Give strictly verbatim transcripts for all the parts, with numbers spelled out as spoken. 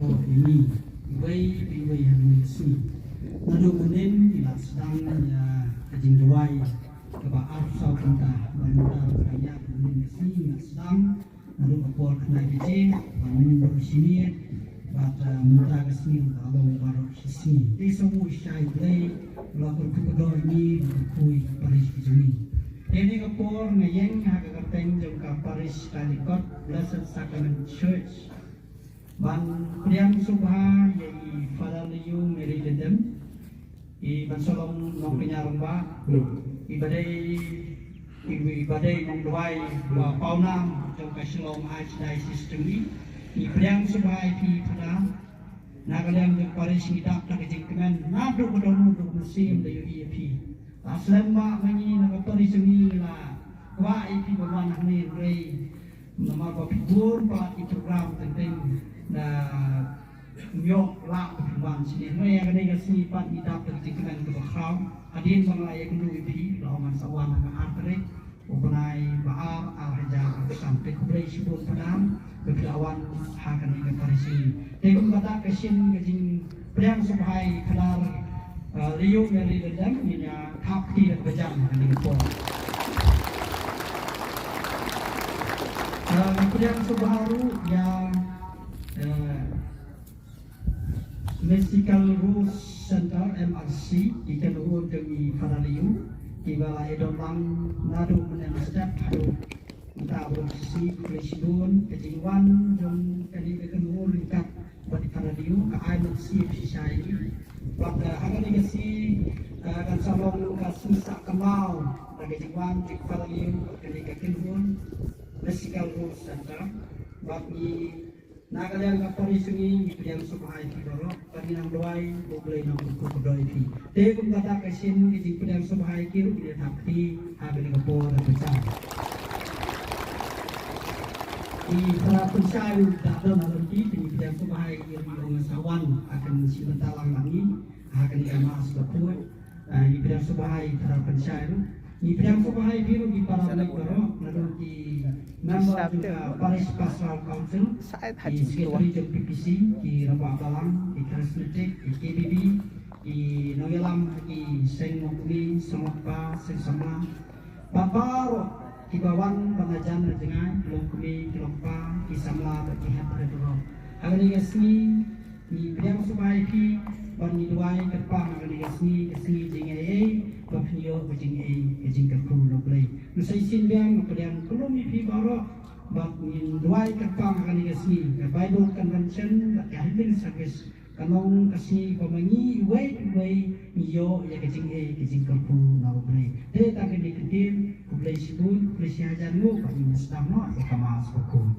Ini iwei pa iwei ha kane ka sngi. Naduh mynnin ngi la sdang ïa ka jingduwai kaba arphew saw kynta, ba mynta ruh ka dang ïaid mynnin ka sngi ngi la sdang naduh ka por khyndai baje, ba mynnin baroh shi miet, bad, eh, mynta ka sngi ruh ka long baroh shi sngi. Te sa mut shisha ïa U Blei u la kyrkhu kyrdoh ïa ngi, u la kyrkhu ïa ka parish ka jong ngi. Te kane ka por nga ïeng ha ka kyrteng jong ka parish Tailikot Blessed Sacrament Church ban pdiang sngewbha ïa i Father Leo Mary Lyngdoh, i ban sa long nongkñia rangbah, i ba dei, i ba dei nongduwai ba pawnam jong ka Shillong Archdiocese jong ngi. Ngi pdiang sngewbha ïa phi Father, na ka liang jong parish ngi dap da ka jingkmen naduh ka dohnud haduh ka mynsiem da ïohi ïa phi. La slem bha ma ngi na ka parish jong ngi, la kwah ïa phi ban wan hangne hynrei namar ba phi bun palat ki program teng teng, da ym ïoh lah ba phi wan shane. Hynrei ha kane ka sngi pat ngi dap da ka jingkmen kaba khraw. Hadien ba nga la ïakynduh ïa phi, la ong ngan sa wan ha ka ar tarik u bnai ba ar, ar hajar arphew san. Te khublei shibun Father ba phi la wan ha kane ka parish jong ngi. Te kum kata ka shin ka jingpdiang sngewbha ïa Father, eh, Leo Mary Lyngdoh, ngin ïa thap kti da kaba jan ha kane ka por. Eh, pdiang sngewbha ruh ïa, eh, Mystical Rose Center, M R C, ki kynhun jong i Father Leo, kiba la ïadon lang naduh mynne mynstep haduh mynta baroh shi sngi. Khublei shibun. Ka jingwan jong kane ka kynhun ryngkat bad i Father Leo ka ai mynsiem shisha ïa ngi. Bad, eh, ha kane ka sngi, eh, kan sa long ka sngi sah kynmaw da ka jingwan jong i Father Leo bad kane ka kynhun Mystical Rose Center. Bad ngi na ka liang ka parish jong ngi, ngi pdiang sngewbha ïa phi baroh, bad ngi nang duwai ba U Blei un nang kyrkhu kyrdoh ïa phi. Te kum kata ka shin ka jingpdiang sngewbha ïa ki ruh, ngi ïa thap kti ha kane ka por da ka jan. I Father Pynshai ruh da don ha lynti, te ngi pdiang sngewbha ïa ki ruh, ngi ong sa wan ha kane shi bynta lang lang ngi ha kane ka mass ka pud. Ah, ngi pdiang sngewbha ïa i Father Pynshai ruh. Ngi pdiang sngewbha ïa phi ruh ki para bangeit baroh, naduh ki member jong ka Parish Pastoral Council, ki secretary jong P P C, ki rangbah balang, ki charismatic, ki K B B, ki nongïalam ha ki seng longkmie, seng longkpa, seng samla, bad baroh kiba wan ban hajan na jngai, ki longkmie, ki longkpa, ki samla bad ki hep hep baroh. Ha kane ka sngi ngi pdiang sngewbha ïa phi, bad ngi duwai kyrpang ha kane ka sngi, ka sngi jingaiei, ba phin ïoh ka jingaiei, ka jingkyrkhu na U Blei. Ngin sa shisien biang, nga pdiang khlem ïa phi baroh, bad ngin duwai kyrpang ha kane ka sngi, ka Bible Convention bad ka Healing Service kan long ka sngi ba ma ngi iwei pa iwei ngi ïoh ïa ka jingaiei, ka jingkyrkhu na U Blei. Te tang kine ki ktien, khublei shibun, khublei shihajar nguh, bad ngin ïa sdang noh ïa ka mass bakhuid.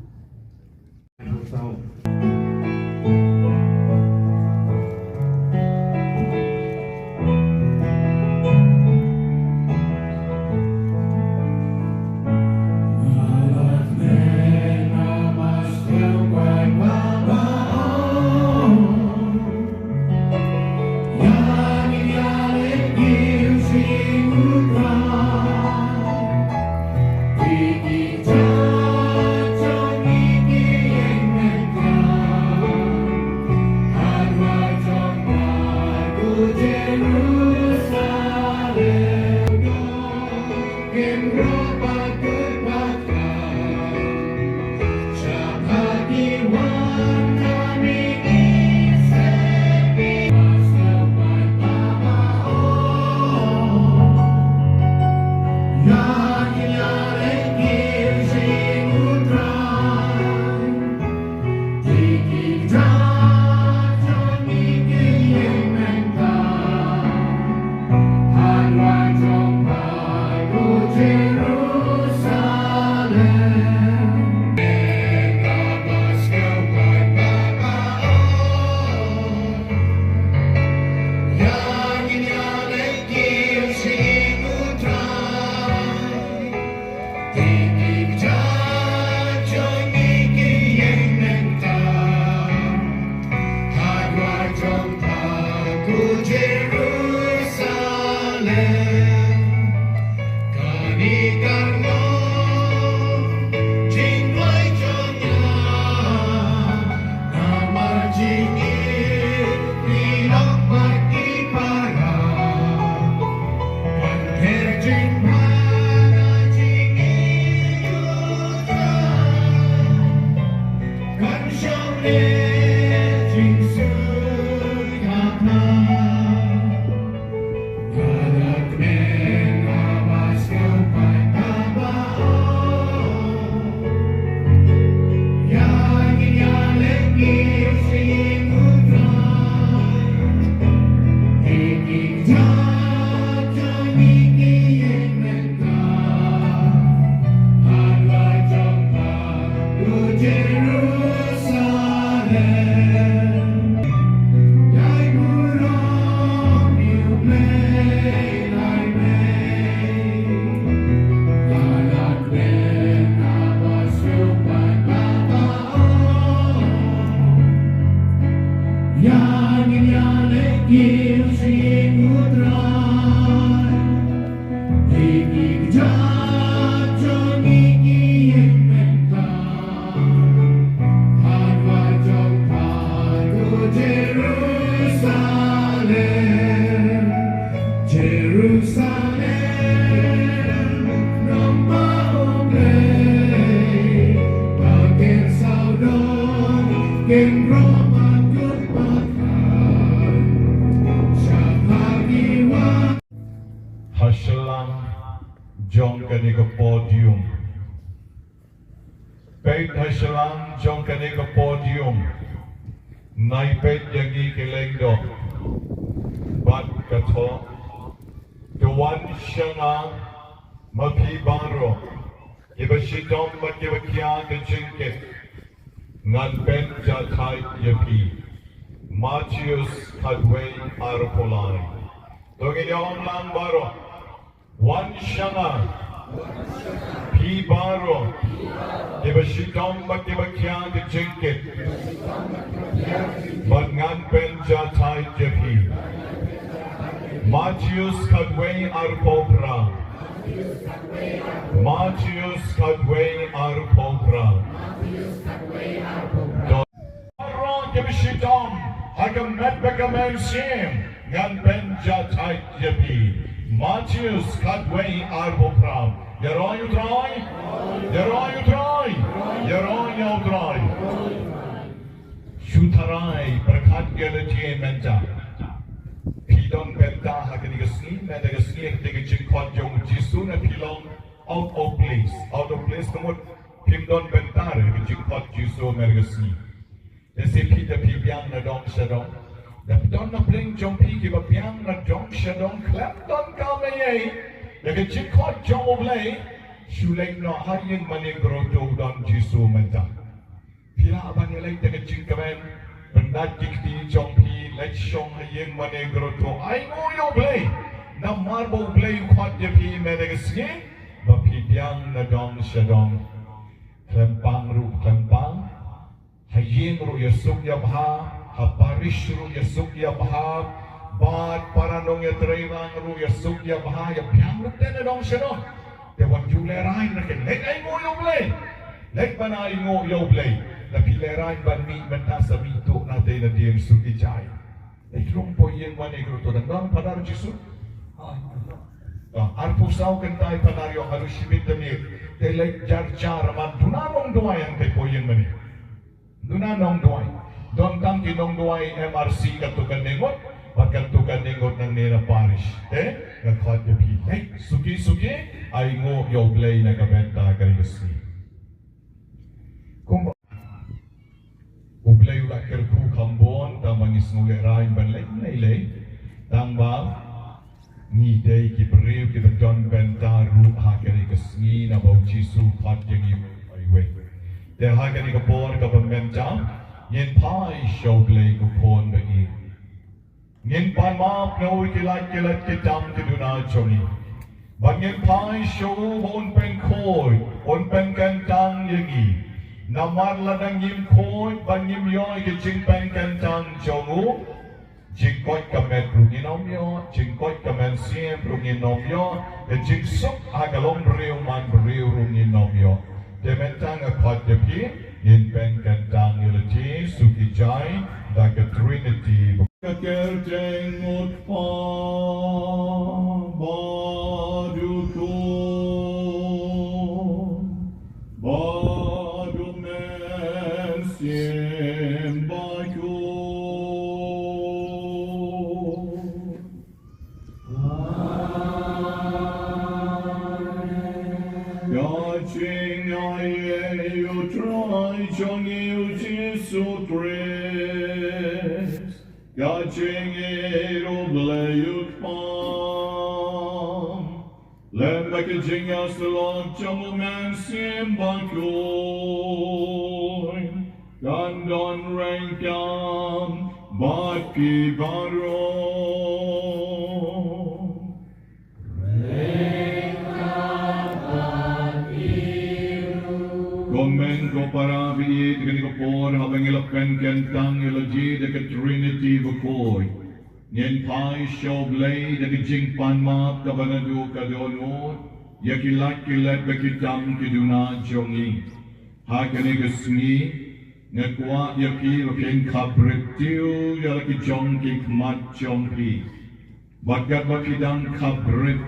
Ha shyllang jong kane ka podium. Peit ha shyllang jong kane ka podium. Nai peit ïa ngi ki lyngdoh. Bad ka thoh. To wan sha nga ma phi baroh kiba shitom bad kiba khia ka jingkit. Ngan pynjahthait ïa phi. Mathaios khatwei arphew lai. To ngin ïa ong lang baroh. Wan sha nga phi baroh kiba shitom bad kiba khia ka jingkit. Bad ngan pynjahthait ïa phi. Mathaios khatwei arphew phra. Mathaios khatwei arphew phra. Baroh kiba shitom ha ka met bad ka mynsiem, ngan pynjahthait ïa phi. Mathaios khatwei arphew phra. Ïaroh ïa U Trai. Ïaroh ïa U Trai. Ïaroh ïa U Trai. Shu tharai pyrkhat ïa lade mynta. Phi don bynta ha kane ka sngi, mynta ka sngi ha kane ka jingkhot jong U Jisu, ne phi long out of place. Out of place ka mut phim don bynta ha ka jingkhot Jisu mynta ka sngi. Te shisha da phi biang na dong sha dong. Da phi don na pdeng jong phi kiba biang na dong sha dong khlem donkam ei ei ïa ka jingkhot jong U Blei. Shu leit noh ha ïing mane grotto don Jisu mynta. Phi lah ban ïaleit da ka jingkmen, pyndait ki kti jong phi, leit shong ha ïing mane grotto, ainguh ïa U Blei. Namar ba U Blei u khot ïa phi mynta ka sngi ba phi biang na dong sha dong. Khlem pang ruh khlem pang. Ha ïing ruh ïasuk ïabha, ha parish ruh ïasuk ïabha, bad para nongïatreilang ruh ïasuk ïabha, ïa biang ruh te na dong sha dong. Te wat ju lehrain, leit ainguh ïa U Blei. Leit ban ainguh ïa U Blei. Lada phi lehrain ban mih mynta sa mih tuh na te na dieng suk ijai. Leit rung poi ïing mane grotto, dang don Phadar Jisu? Arphew saw kynta i Phadar ïoh haduh shibit da miet. Te leit jar jar man duna nongduwai hangtei poi ïing mane. Duna nongduwai. Don tang ki nongduwai M R C katto katne ngut, bad katto katne ngut nangne na parish. Te nga khot ïa phi, leit suki suki ainguh ïa U Blei na ka bynta kane ka sngi. Kumba U Blei u la kyrkhu kham bun, tang ba ngi sngew lehrain ban leit ne leit, tang ba ngi dei ki briew kiba don bynta ruh ha kane ka sngi naba U Jisu u khot ïa ngi iwei pa iwei. Te ha kane ka por kaba mynta ngin phai sha U Blei u khun ba ïeit. Ngin pan map na u ïa ki lait ki lait ki tam ki duna jong ngi. Bad ngin phai sha u ba un pynkhuid, un pynkyntang ïa ngi. Namar lada ngim khuid bad ngim ïoh ïa ki jingpynkyntang jong u, jingkoit ka met ruh ngin ym ïoh, jingkoit ka mynsiem ruh ngin ym ïoh, ka jingsuk ha ka longbriew manbriew ruh ngin ym ïoh. Te mynta nga khot ïa phi, Ngin pynkyntang ïa la Jisu ki jai da ka Trinity. Ka kyrteng U Kpa bad U Khun bad U Mynsiem Bakhuid. Ka jingaiei U Trai jong ngi U Jisu Khrist, ka jingïeit U Blei U Kpa, lem bad ka jingïasyllok jong U Mynsiem Bakhuid, kan don ryngkat bad phi baroh. Ko hynmen ko para baieit, ha kane ka por haba ngi la pynkyntang ïa la Jisu da ka Trinity bakhuid, ngin phai sha U Blei da ka jingpanmap kaba naduh ka dohnud ïa ki lad ki lad bad ki tam ki duna jong ngi. Ha kane ka sngi nga kwah ïa phi ba phin khapbriew ïa la ki jong ki khmat jong phi. Bad katba phi dang khapbriew,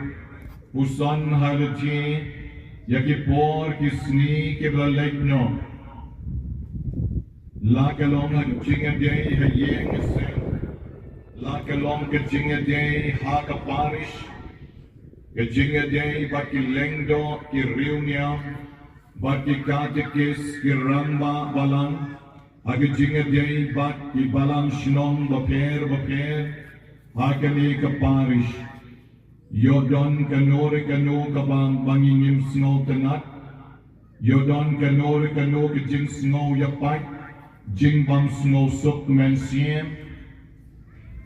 puson ha la Jisu ïa ki por ki sngi kiba la leit noh, la ka long ka jingïadei ha ïing ha sem, la ka long ka jingïadei ha ka parish, ka jingïadei bad ki lyngdoh, ki riewniam, bad ki katekist, ki rangbah balang, ha ka jingïadei bad ki balang shnong bapher bapher ha kane ka parish. Ïoh don kano re kano kaba ngi ngim sngewtynnad, ïoh don kano re kano ka jingsngew ïapait, jingbym sngewsuk mynsiem.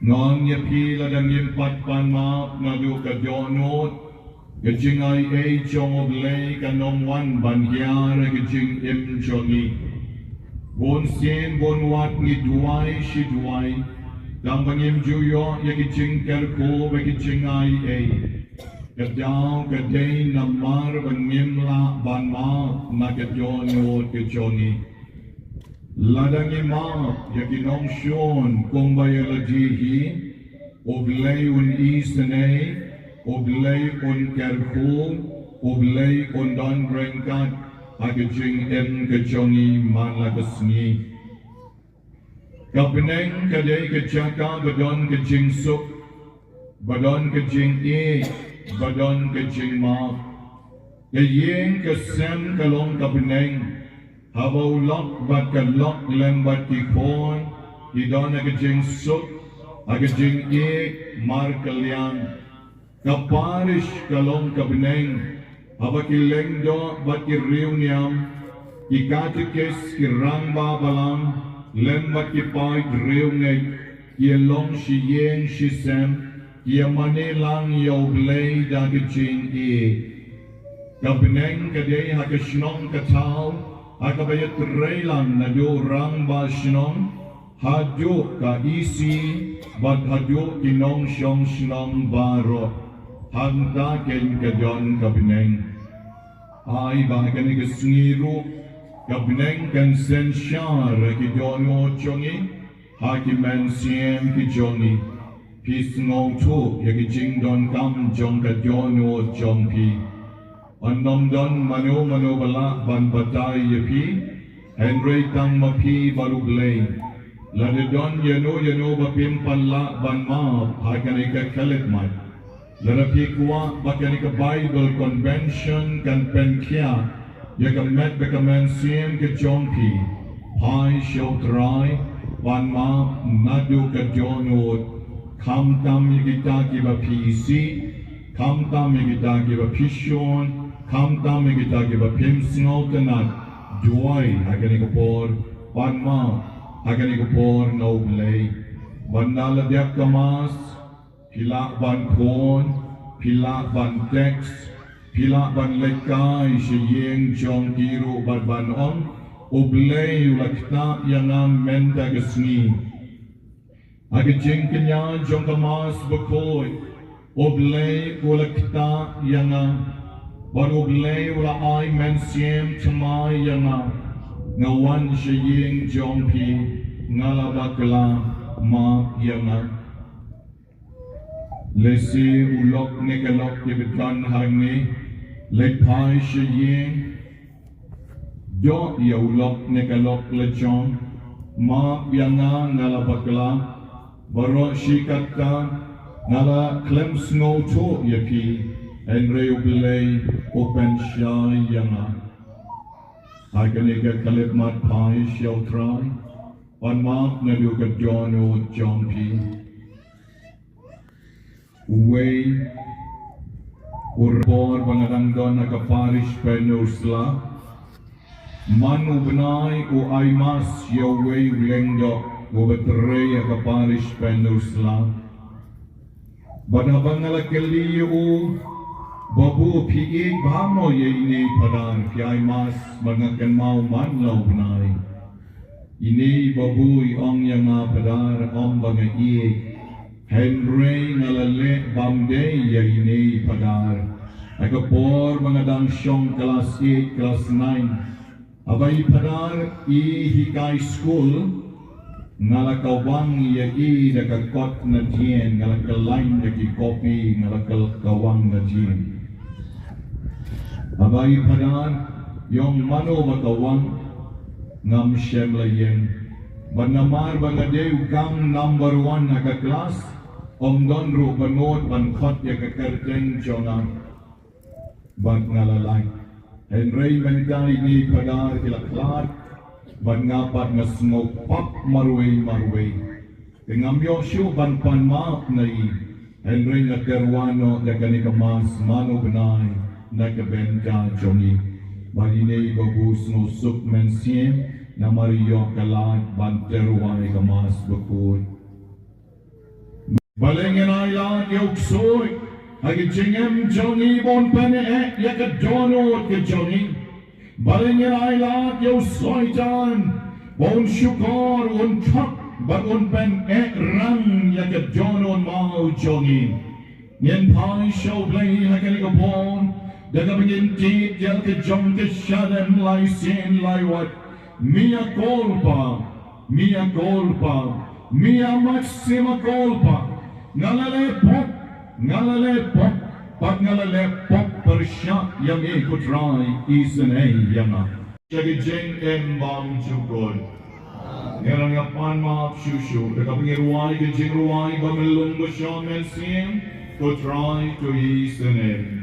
Nga ong ïa phi, lada ngim pat pan map naduh ka dohnud, ka jingaiei jong U Blei kan ym wan ban hiar ïa ka jingim jong ngi. Bun sien bun wat ngi duwai shi duwai, tang ba ngim ju ïoh ïa ka jingkyrkhu bad ka jingaiei. Ka daw ka dei namar ba ngim lah ban map na ka dohnud ka jong ngi. Lada ngi map ïa ki nongshun kumba ïa la Jisu, U Blei un isynei, U Blei un kyrkhu, U Blei un don ryngkat ha ka jingim ka jong ngi man la ka sngi. Ka bneng ka dei ka jaka ba don ka jingsuk, ba don ka jingïeit, ba don ka jingmap. Ka ïing ka sem ka long ka bneng. Haba u lok bad ka lok lem bad ki khun ki don ha ka jingsuk, ha ka jingïeit markylliang. Ka parish ka long ka bneng, haba ki lyngdoh bad ki riewniam, ki katekist, ki rangbah balang lem bad ki paid riewngeit ki long shi ïing shi sem, ki ïa mane lang ïa U Blei da ka jingïeit. Ka bneng ka dei ha ka shnong ka thaw ha kaba ïatreilang naduh u rangbah shnong haduh ka E C bad haduh ki nongshong shnong baroh. Hangta keiñ ka don ka bneng. Ai ba ha kane ka sngi ruh ka bneng kan synshar ha ki dohnud jong ngi, ha ki mynsiem ki jong ngi. Phi sngewthuh ïa ki jingdonkam jong ka dohnud jong phi. Ym don mano mano ba lah ban batai ïa phi, hynrei tang ma phi bad U Blei. Lada don ïano ïano ba phim pat lah ban map ha kane ka khyllipmat, lada phi kwah ba kane ka Bible Convention kan pynkhiah ïa ka met bad ka mynsiem ka jong phi, phai sha U Trai, pan map naduh ka dohnud. Khamtam ïa kita kiba phi isih, khamtam ïa kita kiba phi shun, khamtam ïa kita kiba phim sngewtynnad, duwai ha kane ka por, pan map ha kane ka por na U Blei. Bad ynda la dep ka Mass, phi lah ban phone, phi lah ban text, phi lah ban leit kai sha ïing jong ki ruh bad ban ong, U Blei u la ktah ïa nga mynta ka sngi. Ha ka jingkñia jong ka Mass bakhuid, U Blei u la ktah ïa nga, bad U Blei u la ai mynsiem thymmai ïa nga. Nga wan sha ïing jong phi, nga la bakla, map ïa nga. Lehse u lok ne ka lok kiba don hangne, leit phai sha ïing. Ïoh ïa u lok ne ka lok la jong, map ïa nga, nga la bakla. Baroh shi katta nga la khlem sngewthuh ïa phi, hynrei U Blei u pynshai ïa nga. Ha kane ka khyllipmat phai sha U Trai, pan map naduh ka dohnud jong phi. Uwei u por ba nga dang don ha ka parish Pynursla, man u bnai u ai mass ïa uwei u lyngdoh uba trei ha ka parish Pynursla. Bad haba nga la kylli ïa u, "Babu, phi ïeit bha mo ïa ine i Phadar, phi ai mass?" Bad nga kynmaw man la u bnai. "Ine i Babu i ong ïa nga, Phadar, ym ba nga ïeit, hynrei nga la leh bym dei ïa ine i Phadar. Ha ka por ba nga dang shong klas eight, klas nine, haba i Phadar i hikai skul, nga la kawang ïa i da ka kot nadien, nga la kylliang da ki kopi, nga la kyl-, kawang nadien. Haba i Phadar i ong mano ba kawang, ngam shym la ïeng. Bad namar ba nga dei u kang number one ha ka klas, ym don ruh ba nud ban khot ïa ka kyrteng jong nga." Bad nga la lait. Hynrei mynta ine i Phadar ki la khlad, bad nga pat nga sngewpap marwei marwei. Te ngam ïoh shuh ban pan map na i, hynrei nga tyrwa noh da kane ka mass man u bnai na ka bynta jong i. Bad ine i Babu sngewsuk mynsiem, namar i ïoh ka lad ban tyrwa ïa ka mass bakhuid. Balei ngin ai lad ïa u ksuid ha ka jingim jong ngi, ba un pyneh ïa ka dohnud ka jong ngi? Balei ngin ai lad ïa u Soitan ba un shukor, un khot, bad un pyneh rang ïa ka dohnud maw jong ngi? Ngin phai sha U Blei ha kane ka por da kaba ngin tied ïa ka jong ka Salm lai sien lai wat. Mea culpa, mea culpa, mea maxima culpa. Nga la leh pop, nga la leh pop, bad nga la leh pop pyrshah ïa me, ko Trai, isynei ïa nga. Sha ka jingim bymjukut. Ngi la, ngi pan map shuh shuh da kaba ngi rwai ka jingrwai ba myllung ba shong mynsiem. Ko Trai, to isynei.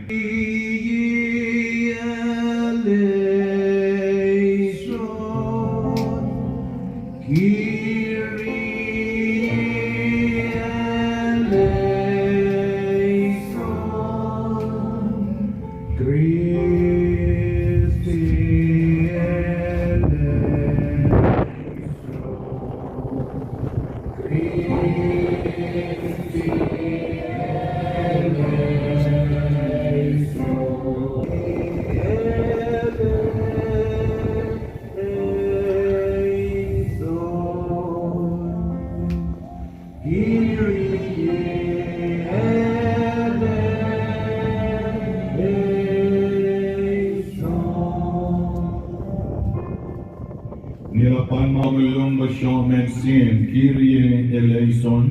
Ngi la pan map, myllung ba shong mynsiem, Kyrie eleison.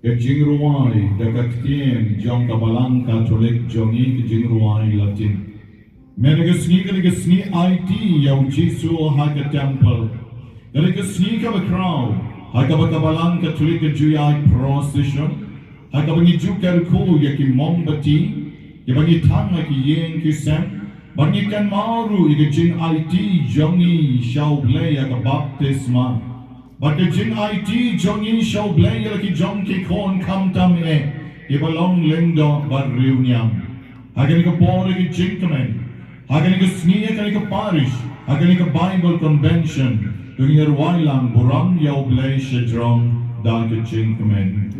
Ka jingrwai da ka ktien jong ka Balang Katholik jong ngi, ka jingrwai Latin. Mynta ka sngi, kane ka sngi aiti ïa u Jisu ha ka temple. Kane ka sngi kaba khraw, ha kaba ka Balang Katholik ka ju ïaid procession, ha kaba ngi ju kyrkhu ïa ki mombati, kiba ngi thang ha ki ïing ki sem, bad ngi kynmaw ruh ïa ka jingaiti jong ngi sha U Blei ha ka baptisma. Bad ka jingaiti jong ngi sha U Blei ïa la ki jong ki khun khamtam eh, kiba long lyngdoh bad riewniam. Ha kane ka por, ha ka jingkmen, ha kane ka sngi, ha kane ka parish, ha kane ka Bible convention, to ngin rwai lang burom ïa U Blei shajrong da ka jingkmen.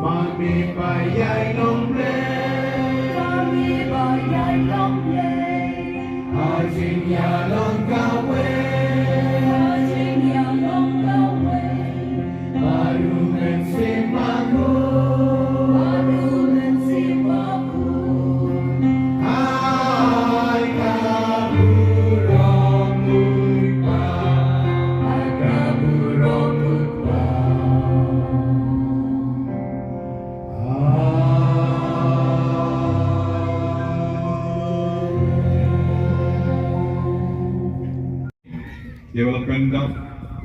Mami ba ïai long lei. Mami ba ïai long lei. Ha jingïalong kawei. Ha jingïalong kawei. Baroh men sim bakhuid. Baroh men sim bakhuid. Ai ka burom mut ba. Ai ka burom mut ba. Ïa ba la pyndap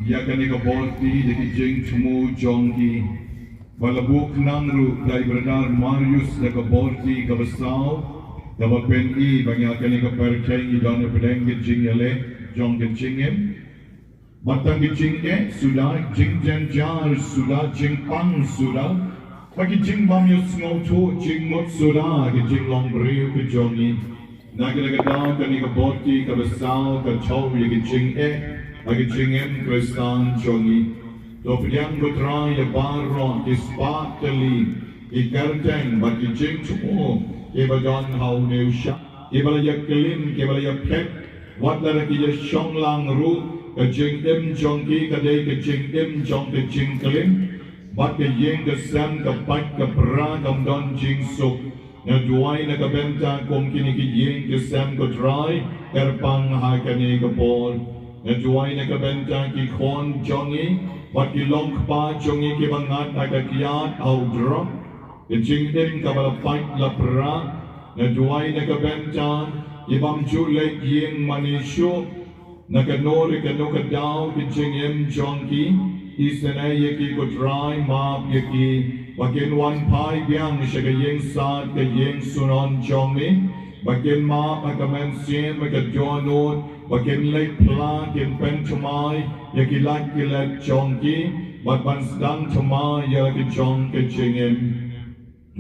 ïa kane ka borti da ki jingthmu jong ki. Ba la buh khnang ruh da i Brother Marius da ka borti kaba saw. Da ba pyni ba ïa kane ka pyrthei ngi don hapdeng ka jingïaleh jong ka jingim. Bad tang ki jingeh suda, jingjynjar suda, jingpang suda, bad ki jingbym ïasngewthuh, jingmut suda ki jinglong briew ki jong ngi. Na kane ka daw kane ka borti kaba saw ka thew ïa ki jingeh bad ki jingim Khristan jong ngi. To pdiang ko Trai ïa baroh ki spah tylli, ki kyrteng bad ki jingthmu kiba don ha une u shakri, kiba la ïaklim, kiba la ïaphet, wat la ki ïashong lang ruh, ka jingim jong ki ka dei ka jingim jong ka jingklim. Bad ka ïing ka sem ka pait ka pra kam don jingsuk. Nga duwai na ka bynta kum kine ki ïing ki sem ko Trai, kyrpang ha kane ka por. Nga duwai na ka bynta ki khun jong ngi bad ki long kpa jong ngi kiba ngat ha ka kiad ha u drok. Ka jingim kaba la pait la pra. Nga duwai na ka bynta ki bym ju leit ïing mane shuh. Na kano re kano ka daw ka jingim jong ki, isynei ïa ki ko Trai, map ïa ki, ba kin wan phai biang sha ka ïing sad ka ïing sunon jong me, ba kin map ha ka mynsiem ha ka dohnud, ba kin leit phla kin pynthymmai ïa ki lad ki let jong ki, bad ban sdang thymmai ïa la ka jong ka jingim.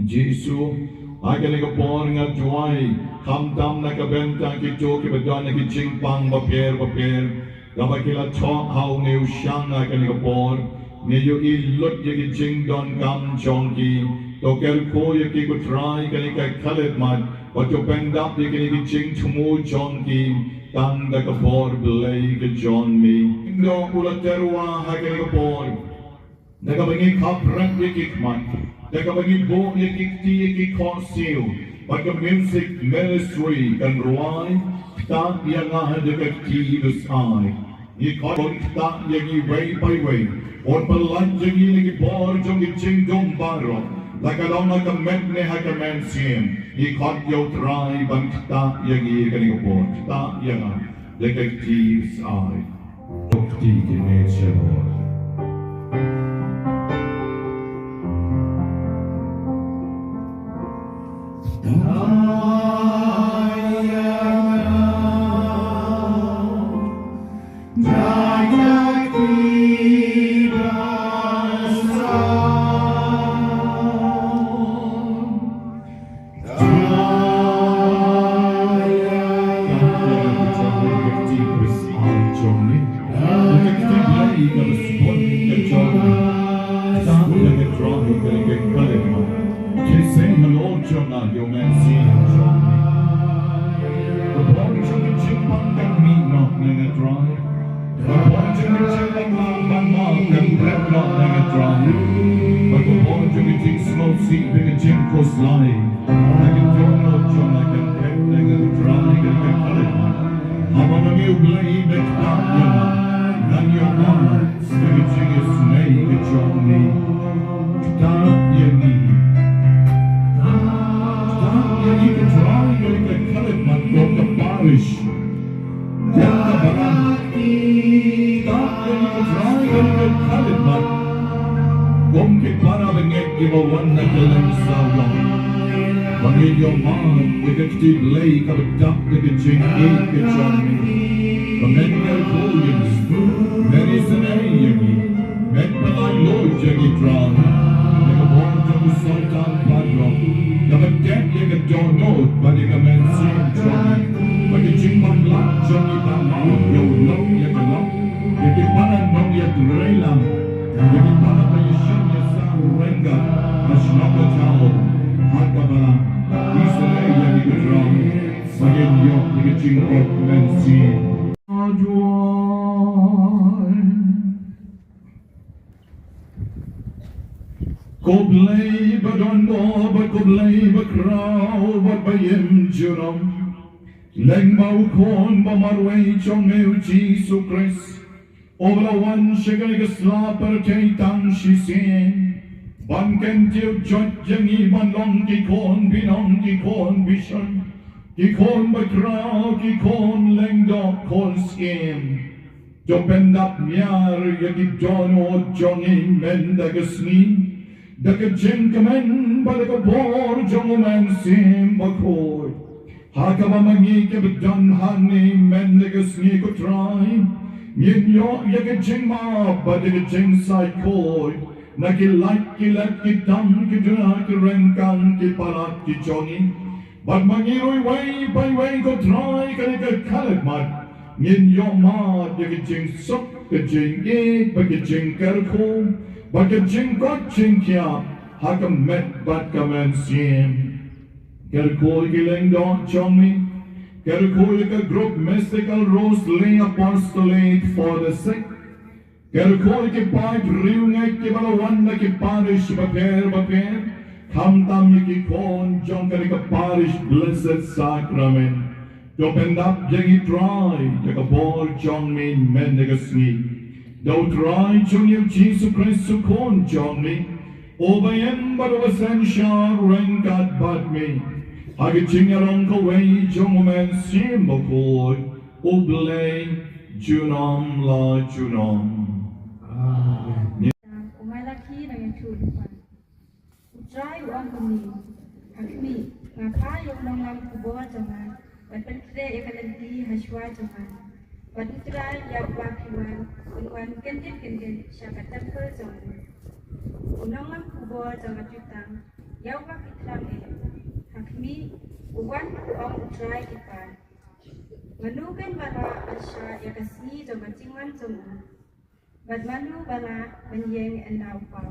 Jisu, ha kane ka por nga duwai, khamtam na ka bynta kito kiba don ha ki jingpang bapher bapher, kaba ki la thoh ha une u shang ha kane ka por, ngi ïohi lut ïa ki jingdonkam jong ki, to kyrkhu ïa ki ko Trai kane ka khatlai mat, bad to pyndap ïa kine ki jingthmu jong ki, tang da ka bor Blei ka jong me. Ïa u la tyrwa ha kane ka por. Da kaba ngi khapret ïa ki khmat, da kaba ngi buh ïa ki kti ïa ki khohsiew, bad ka music ministry kan rwai, Ktah ïa nga da ka kti bsai. Ngi khot, un ktah ïa ngi wei pa wei, un pyllait ïa ngi na ki bor jong ki jingdum baroh, la ka long ha ka met ne ha ka mynsiem. Ngi khot ïa u Trai ban ktah ïa ngi ha kane ka por, ktah ïa nga da ka kti bsai. Tok ti ki ne chebor. Ka bor jong ka jingpang kan mih noh na nga Trai. Ka bor jong ka jingpang kan mih noh na nga Trai. Bad ka bor jong ka jingsngewsih bad ka jingkhuslai, na ka dohnud jong nga kan phet na nga Trai, kan phet na nga. Ïa ka jingisynei ka jong me. Ktah ïa ngi. Ktah ïa ngi ko Trai, ïa ka khaladmat kum ka parish, kum ka balang. Ktah ïa ngi ko Trai, ïa ka khaladmat kum ki para bangeit kiba wan na kylleng saw long. Ba ngin ïohmad ïa ka kti Blei kaba dap da ka jingïeit ka jong me. Ba men kyrkhu ïa ngi, men isynei ïa ngi, men pynlait luid ïa ngi Trai na ka bor jong u Soitan baroh, kaba dep ïa ka dohnud bad ïa ka mynsiem jong ngi, bad ka jingbakla jong ngi baroh, ïa u lok ïa ka lok, ïa ki para nongïatreilang, ïa ki para ba ïashem ïasah ryngkat ha shnong ha thaw, ha ka balang. Isynei ïa ngi ko Trai, ba ngin ïoh ïa ka jingkyrkhu mynsiem. Ko Blei ba don bor bad ko Blei ba khraw bad ba im junom, lyngba u Khun ba marwei jong me u Jisu Khrist, uba la wan sha kane ka sla pyrthei tang shisien ban kyntiew jot ïa ngi ban long ki khun binong, ki khun bishar, ki khun bakhraw, ki khun lyngdoh, khun syiem. To pyndap ñiar ïa ki dohnud jong ngi mynta ka sngi da ka jingkmen bad da ka bor jong u Mynsiem Bakhuid. Ha kaba ma ngi kiba don hangne mynta ka sngi ko Trai, ngin ïoh ïa ka jingmap bad ïa ka jingsaikhuid na ki lait ki let, ki tam ki duna, ki ryngkang ki palat ki jong ngi. Bad ma ngi ruh iwei pa iwei ko Trai, kane ka khaladmat, ngin ïohmad ïa ka jingsuk, ka jingïeit bad ka jingkyrkhu bad ka jingkoit jingkhiah ha ka met bad ka mynsiem. Kyrkhu ïa ki lyngdoh jong me. Kyrkhu ïa ka grup Mystical Rosary Apostolate for the Sick. Kyrkhu ïa ki paid riewngeit kiba la wan na ki parish bapher bapher, khamtam ïa ki khun jong kane ka parish Blessed Sacrament. To pyndap ïa ngi Trai da ka bor jong me mynta ka sngi. Da u Trai jong ngi u Jisu Khrist u Khun jong me, uba im bad uba synshar ryngkat bad me ha ka jingïalong kawei jong u Mynsiem Bakhuid, U Blei junom la junom. Amen. U Malakhi nang ïathuh lypa. U Trai u ong kumne: Ha khmih, nga phah ïa u nonglam khubor jong nga ban pynkhreh ïa ka lynti ha shuwa jong nga. Bad U Trai u ïap ba phi wan, un wan kyndit kyndit sha ka templ jong u. U nonglam khubor jong nga jutang ïa uba phi thrang eh. Ha khmih, u wan, u ong U Trai ki paid. Mano ken ba lah ban shah ïa ka sngi jong ka jingwan jong u? Bad mano ba lah ban ïeng ynda u paw?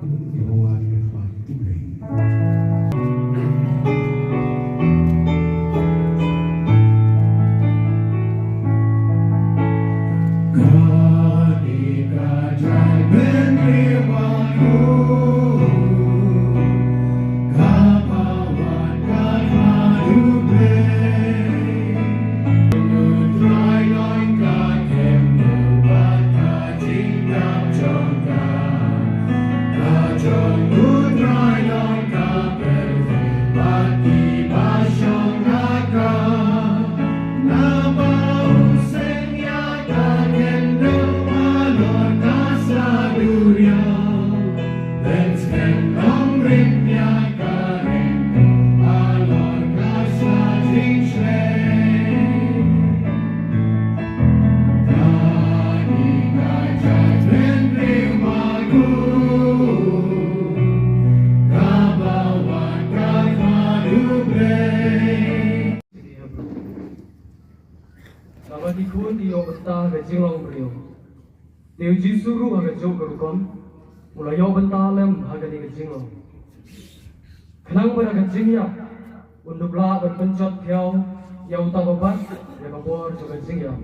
Namar ki khun ki ïoh bynta ha ka jinglong briew. Te u Jisu ruh ha kajuh ka rukom u la ïoh bynta lem ha kane ka jinglong. Khnang ba da ka jingïap un dup lah ban pynjot thiaw ïa uta uba bat ïa ka bor jong ka jingïap.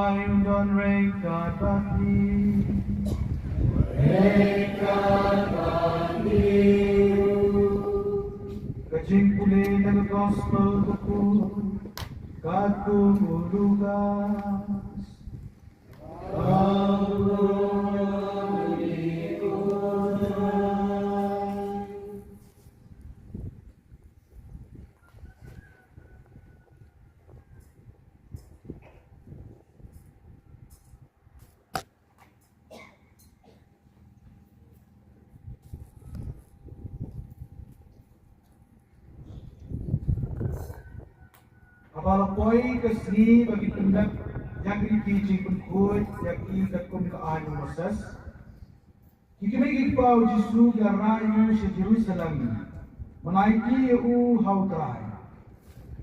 Ai u don ryngkat bad phi. Ryngkat bad phi. Ka jingpule na ka gospel ka pule katkum u Lukas. Haba la poi ka sngi ba ki pyndep ïa ki jingpynkhuid ïa ki katkum ka aiñ u Moses, ki kmie ki kpa u Jisu ki la rah ïa u sha Jerusalem ban aiti ïa u ha u Trai,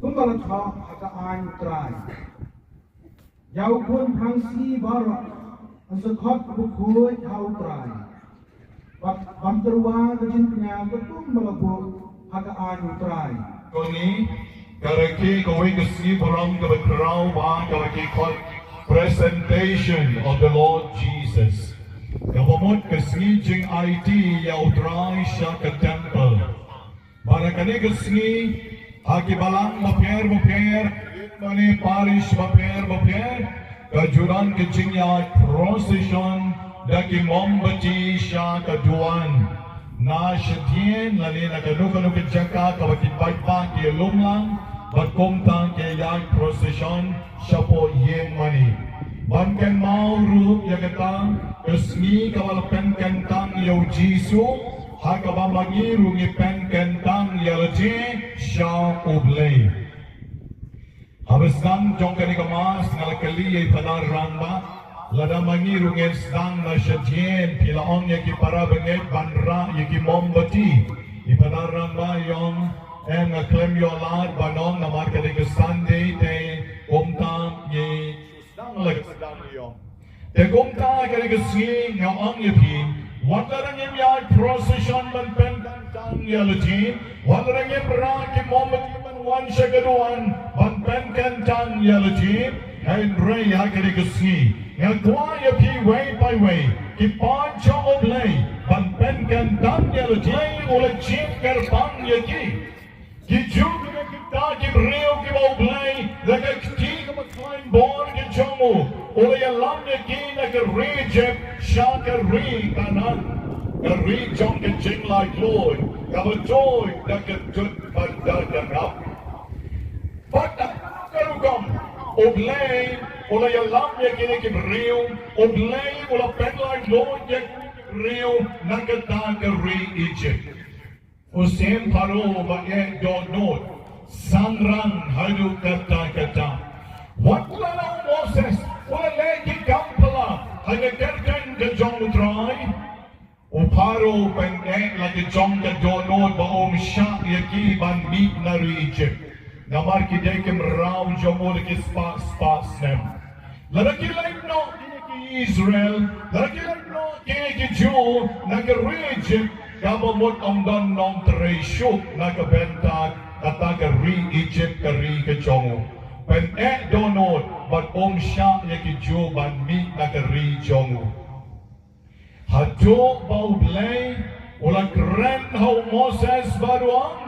kumba la thoh ha ka aiñ u Trai. Ïa u khun phrang sngi baroh yn sa khot u bakhuid ha u Trai, bad ban tyrwa ka jingpynïaid katkum ba la buh ha ka aiñ u Trai. Kane ka rakhe kawei ka sngi burom kaba khraw ba kaba ki khot Presentation of the Lord Jesus, kaba mut ka sngi jingaiti ïa u Trai sha ka temple. Bad ha kane ka sngi, ha ki balang bapher bapher, mane parish bapher bapher, ka ju don ka jingïaid procession da ki mombati sha ka duwan. Na shadien lane na kano kano ka jaka kaba ki paidbah ki ïalum lang, bad kumta ki ïaid procession shapoh ïing mane. Ban kynmaw ruh ïa kata ka sngi kaba la pynkyntang ïa u Jisu, ha kaba ma ngi ruh ngi pynkyntang ïa lade sha U Blei. Haba sdang jong kane ka Mass nga la kylli ïa i Phadar rangbah, lada ma ngi ruh ngin sdang na shadien, phi la ong ïa ki para bangeit ban rah ïa ki mombati. I Phadar rangbah i ong, em, nga khlem ïoh lad ban ong namar kane ka Sunday te kumta ngi sdang la ka sdang ïa. Te kumta kane ka sngi nga ong ïa phi, wat la dang ngim ïaid procession ban pynkyntang ïa lade, wat la dang ngim rah ki mombati ban wan sha ka duwan ban pynkyntang ïa lade, hynrei ha kane ka sngi nga kwah ïa phi wei pa wei, ki paid jong U Blei, ban pynkyntang ïa lade. U la jied kyrpang ïa ki. Ki Jiw, kita ki briew kiba U Blei da ka kti kaba khlaiñ bor ki jong u u la ïalam ïa ki na ka ri Ijipt sha ka ri Kanaan, ka ri jong ka jinglaitluid, kaba tuid da ka dud bad da ka rap. Bad ha ka rukom U Blei u la ïalam ïa kine ki briew, U Blei u la pynlaitluid ïa kine ki briew na kata ka ri Ijipt. U Syiem Pharaoh ba eh dohnud, sangrang haduh katta katta. Wat la u Moses u la leh ki kam phylla ha ka kyrteng ka jong U Trai, u Pharaoh u pyneh la ki jong ka dohnud ba um shah ïa ki ban mih na ri Ijipt. Namar ki dei ki mraw jong u da ki spah spah snem. Lada ki leit noh ki Israel, lada ki leit noh ki Jiw na ka ri Ijipt, kaba mut ym don nongtrei shuh na ka bynta kata ka ri Ijipt, ka ri ka jong u. Pyneh dohnud bad um shah ïa ki Jiw ban mih na ka ri jong u. Haduh ba U Blei u la kren ha u Moses bad u ong,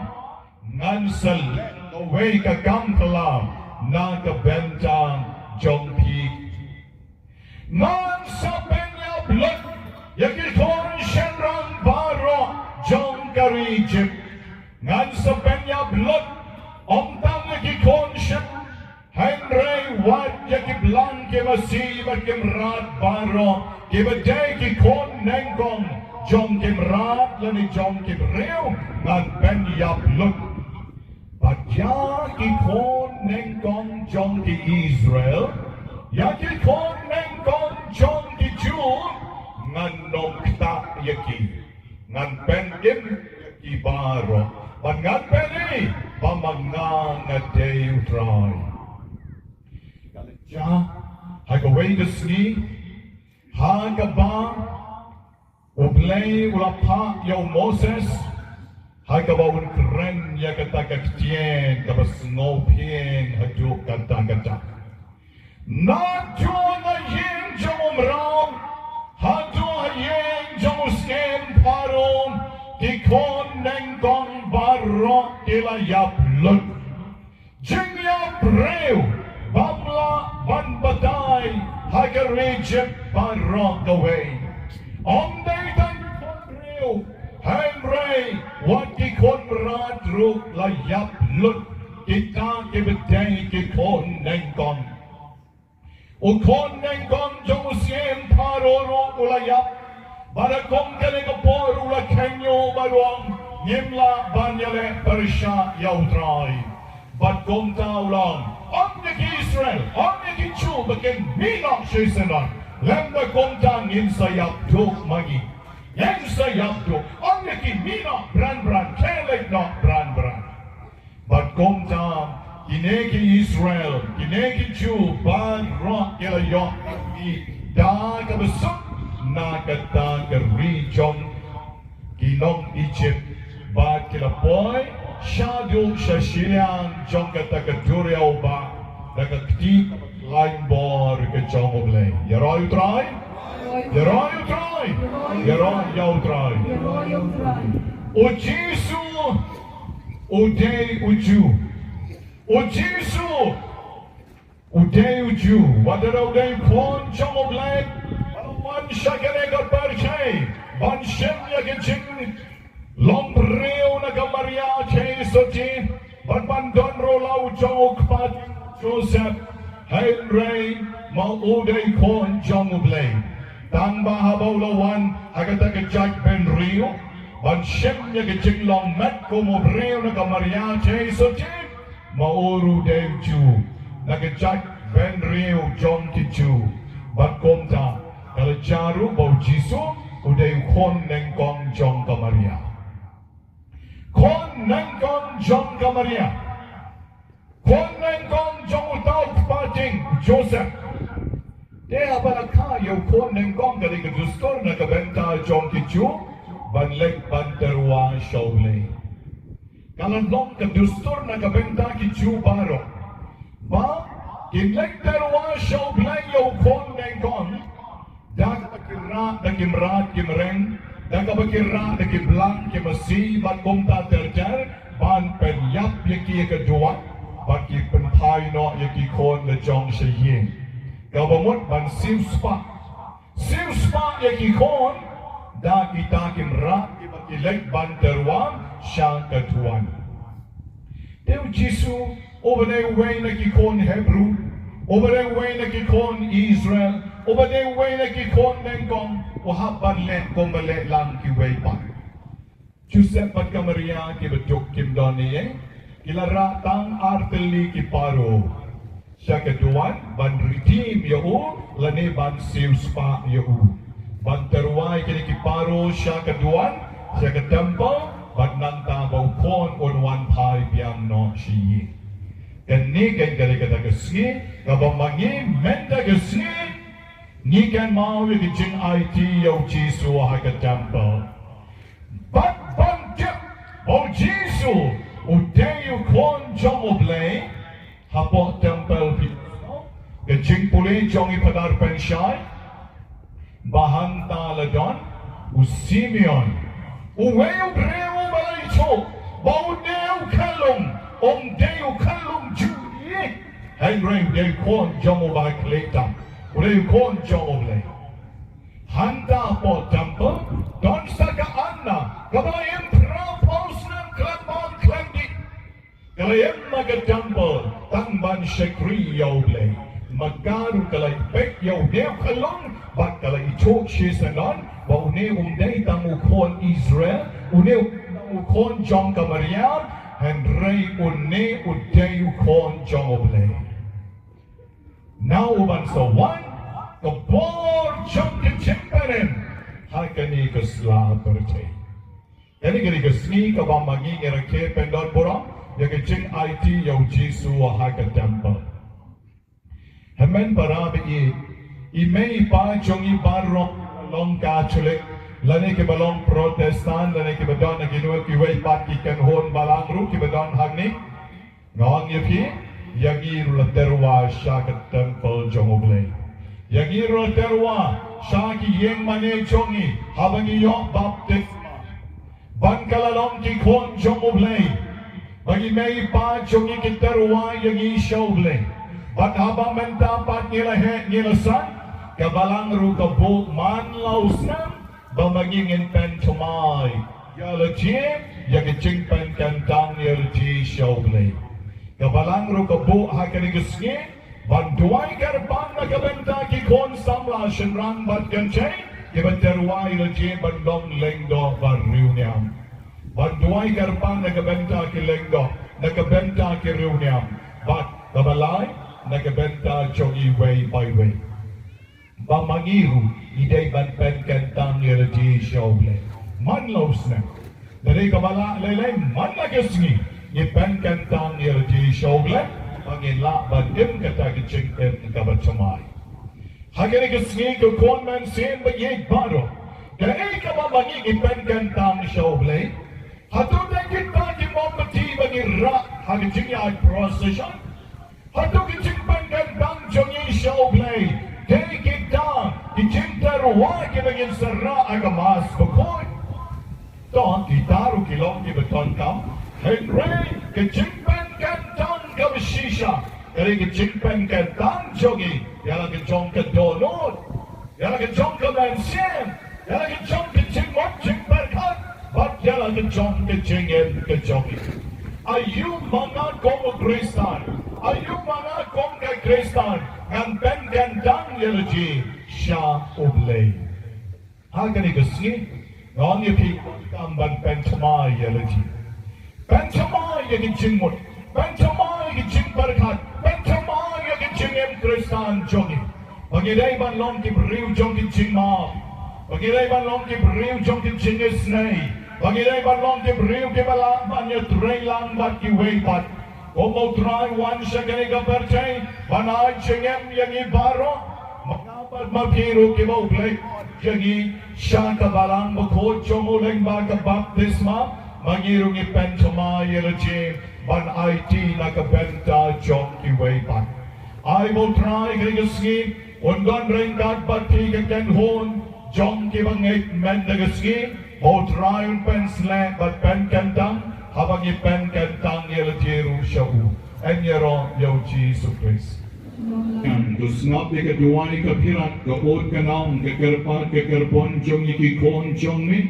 ngan sa leh kawei ka kam phylla na ka bynta jong phi. Ngan sa pynïap lut ïa ki khun shynrang baroh jong ka ri Ijipt. Ngan sa pynïap lut ym tang ïa ki khun shynrang, hynrei wat ïa ki blang, ki masi bad ki mrad baroh kiba dei ki khun nyngkong jong ki mrad lane jong ki briew ngan pynïap lut. Bad ïa ki khun nyngkong jong ki Israel, ïa ki khun nyngkong jong ki Jiw, ngan nym ktah ïa ki. Ngan pynim ïa ki baroh bad ngan pyni ba ma nga nga dei U Trai. Ka la jia ha kawei ka sngi ha kaba U Blei u la phah ïa u Moses ha kaba un kren ïa kata ka ktien kaba sngewphieng haduh katta katta. Naduh na ïing jong u mraw haduh ha ïing jong u syiem Pharaoh, ki khun nyngkong baroh ki la ïap lut. Jingïap briew bym lah ban batai ha ka ri Ijipt baroh kawei. Ym dei tang ki khun briew, hynrei wat ki khun mrad ruh la ïap lut, kita kiba dei ki khun nyngkong. U khun nyngkong jong u syiem Pharaoh ruh u la ïap. Bad ha kum kane ka por u la kynmaw bad u ong, ngim lah ban ïaleh pyrshah ïa U Trai. Bad kumta u la ong, ong ïa ki Israel, ong ïa ki Jiw ba kin mih noh sha shnong. Lymda kumta ngin sa ïap duh ma ngi. Ngin sa ïap duh. Ong ïa ki mih noh bran bran, khie leit noh bran bran. Bad kumta kine ki Israel, kine ki Jiw baroh ki la ïoh mih da kaba suk na kata ka ri jong ki nong Ijipt. Bad ki la poi shaduh sha shiliang jong kata ka duriaw ba da ka kti lain bor ka jong U Blei. Ïaroh ïa U Trai. Ïaroh ïa U Trai. Ïaroh ïa U Trai. U Jisu u dei u Jiw. U Jisu u dei u Jiw. Wat la u dei u khun jong U Blei, u la wan sha kane ka pyrthei ban shim ïa ka jinglong briew na ka Maria Theisotti, bad ban don ruh la u jong u kpa Joseph. Hynrei ma u dei u khun jong U Blei. Tang ba haba u la wan ha kata ka jait bynriew ban shim ïa ka jinglong met kum u briew na ka Maria Theisotti, ma u ruh u dei u Jiw, na ka jait bynriew jong ki Jiw. Bad kumta ka la jia ruh ba u Jisu u dei u khun nyngkong jong ka Maria. Khun nyngkong jong ka Maria. Khun nyngkong jong uta u kpa jong u Joseph. Te haba la kha ïa u khun nyngkong, ka dei ka dustur na ka bynta jong ki Jiw ban leit ban tyrwa sha U Blei. Ka la long ka dustur na ka bynta ki Jiw baroh ba kin leit tyrwa sha U Blei ïa u khun nyngkong da kaba ki rah da ki mrad ki mreng, da kaba ki rah da ki blang ki masi bad kumta ter ter, ban pynïap ïa ki ha ka duwan bad ki pynphai noh ïa ki khun la jong sha ïing. Kaba mut ban siew spah, siew spah ïa ki khun da kita ki mrad kiba ki leit ban tyrwa sha ka duwan. Te u Jisu uba dei uwei na ki khun Hebru, uba dei uwei na ki khun Israel, uba dei uwei na ki khun nyngkong, u hap ban leh kumba leh lang kiwei pat. Joseph bad ka Maria kiba duk kim don ei ei, ki la rah tang ar tylli ki paro sha ka duwan ban redeem ïa u lane ban siew spah ïa u. Ban tyrwa ïa kine ki paro sha ka duwan, sha ka temple, bad nangta ba u khun un wan phai biang noh sha ïing. Kane ka dei kata ka sngi kaba ma ngi mynta ka sngi ngi kynmaw ïa ka jingaiti ïa u Jisu ha ka temple. Bad ban tip ba u Jisu u dei u khun jong U Blei, hapoh temple phi, ka jingpule jong i Phadar Pynshai, ba hangta la don u Simeon, uwei u briew ba la ïathuh ba une u khyllung um dei u khyllung Jiw, hynrei u dei u khun jong u Bakhlieh tam, u dei u khun jong U Blei. Hangta hapoh temple don sa ka Anna kaba la im phra phew snem khlem bam khlem dih. Ka la im ha ka temple tang ban shakri ïa U Blei. Ma ka ruh ka la peit ïa une u khyllung bad ka la ïathuh shisha ba une um dei tang u khun Israel, une um dei tang u khun jong ka Mariam, hynrei une u dei u khun jong U Blei. Nau ban sa wan ka bor jong ka jingpynim ha kane ka sla pyrthei. Kane ka dei ka sngi kaba ma ngi ngi rakhe pyndon burom ïa ka jingaiti ïa u Jisu ha ka temple. Hynmen para baieit, i mei i pa jong ngi baroh, long Katholik lane kiba long Protestant lane kiba don ha kino kiwei pat ki kynhun balang ruh kiba don hangne, nga ong ïa phi, Ïa ngi ruh la tyrwa sha ka temple jong U Blei. Ïa ngi ruh la tyrwa sha ki ïing mane jong ngi haba ngi ïoh baptisma. Ban ka la long ki khun jong U Blei. Ba ngi mei pa jong ngi ki tyrwa ïa ngi sha U Blei. Bad haba mynta pat ngi la heh ngi la san, ka Balang ruh ka buh man la u snem, ba ma ngi ngin pynthymmai ïa la jia, ïa ka jingpynkyntang ïa la jia sha U Blei. Ka Balang ruh ka buh ha kane ka sngi ban duwai kyrpang na ka bynta ki khun samla shynrang bad kynthei kiba tyrwa ïa la jia ban long lyngdoh ba riewniam. Ban duwai kyrpang na ka bynta ki lyngdoh, na ka bynta ki riewniam, bad kaba lai na ka bynta jong iwei pa iwei. Ba ma ngi ruh ngi dei ban pynkyntang ïa la jia sha U Blei man la u snem. Lada kaba lah lei lei man la ka sngi ngi pynkyntang ïa la jia sha U Blei, ba ngin lah ban im kata ka jingim kaba thymmai. Ha kane ka sngi ko khun mynsiem ba ïeit baroh, kaei kaba ma ngi ngi pynkyntang sha U Blei? Hato dei kita ki mombati ba ngi rah ha ka jingïaid procession? Hato ki jingpynkyntang jong ngi sha U Blei dei kita ki jingtyrwa kiba ngin sa rah ha ka Mass Bakhuid? To, kita ruh ki long kiba donkam, hynrei ka jingpynkyntang kaba shisha ka dei ka jingpynkyntang jong ngi ïa la ka jong ka dohnud, ïa la ka jong ka mynsiem, ïa la ka jong ka jingmut jingpyrkhat, bad ïa la ka jong ka jingim ka jong ngi. Aïu ma nga kum u Khristan, aïu ma nga kum ka Khristan ngan pynkyntang ïa la jia sha U Blei? Ha kane ka sngi nga ong ïa phi, kam ban pynthymmai ïa la jia. Pynthymmai ïa ka jingmut, pynthymmai ïa ka jingpyrkhat, pynthymmai ïa ka jingim Khristan jong ngi. Ba ngi dei ban long ki briew jong ki jingmap, ba ngi dei ban long ki briew jong ki jingisynei, ba ngi dei ban long ki briew kiba lah ban ïatrei lang bad kiwei pat. Kum U Trai u wan sha kane ka pyrthei ban ai jingim ïa ngi baroh. Ma nga bad ma phi ruh kiba U Blei khot ïa ngi sha ka Balang Bakhuid jong u lyngba ka baptisma, ma ngi ruh ngi pynthymmai ïa la jia ban aiti na ka bynta jong kiwei pat. Ai ba U Trai kane ka sngi un don ryngkat bad phi ka kynhun jong kiba ngeit mynta ka sngi, ba U Trai un pynshlur bad pynkyntang haba ngi pynkyntang ïa la jia ruh sha u. Yn ïaroh ïa U Jisu Khrist. Ngan to sngap ïa ka duwai ka phirat ka ud ka naum ka kyrpad ka kyrpon jong ngi ki khun jong me.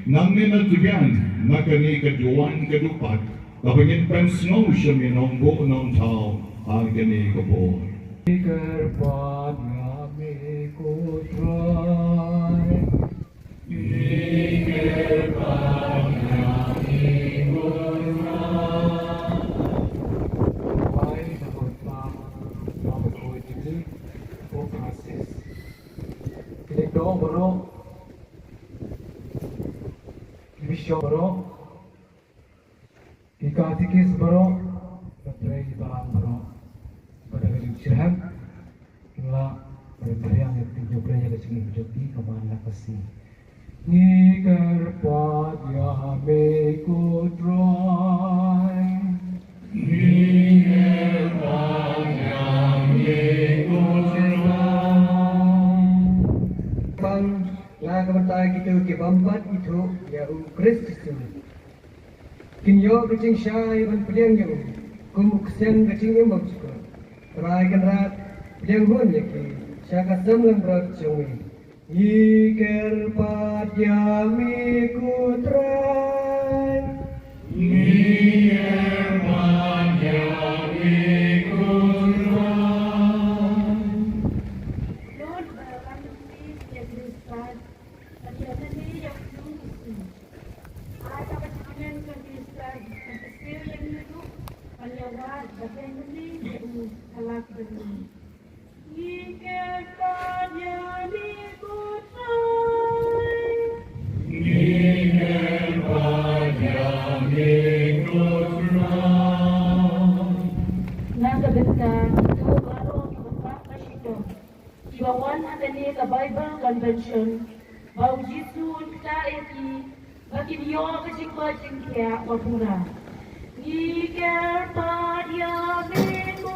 Nangne na tbian na kane ka duwan ka dupat, kaba ngin pynsngew sha me Nongbuh Nongthaw ha kane ka por. Kyrpad ïa me ko Trai. Ki bishop baroh, ki katikis baroh, bad ki balang baroh, bad ki jingshyrkhei, ki la bad ki riang ïa ki jingïaid ïa ka jingim jong ki, ka man la ka sngi. Ngi kyrpad ïa me ko Trai. Ngi kyrpad ïa me ko Trai. Pang na ka bynta kito ki bym pat ithuh ïa U Khrist Jisu, kin ïoh ka jingshai ban pdiang ïa u kum u ksiang ka jingim bymjukut. Trai Kynrad, pdiang hun ïa ki sha ka sem langbrot jong me. Ngi kyrpad ïa me ko Trai. Ngi kyrpad ïa me ko Trai. Lord, ba wan ïa Khrist, ban ïa lade ïa u Jisu. Ai ba ka jingim ka Khrist kan kyrsiew ïa ngi ruh ban ïa wad bad ïa lade ïa u halak jong ngi. Ngi kyrpad ïa me ko Trai. Ngi kyrpad ïa me ko Trai. Na ka bynta kito baroh kiba pap ba shitom, kiba wan ha kane ka Bible Convention, ba u Jisu un ktah ïa ki, ba kin ïoh ka jingkoit jingkhiah ba pura. Ngi kyrpad ïa me ko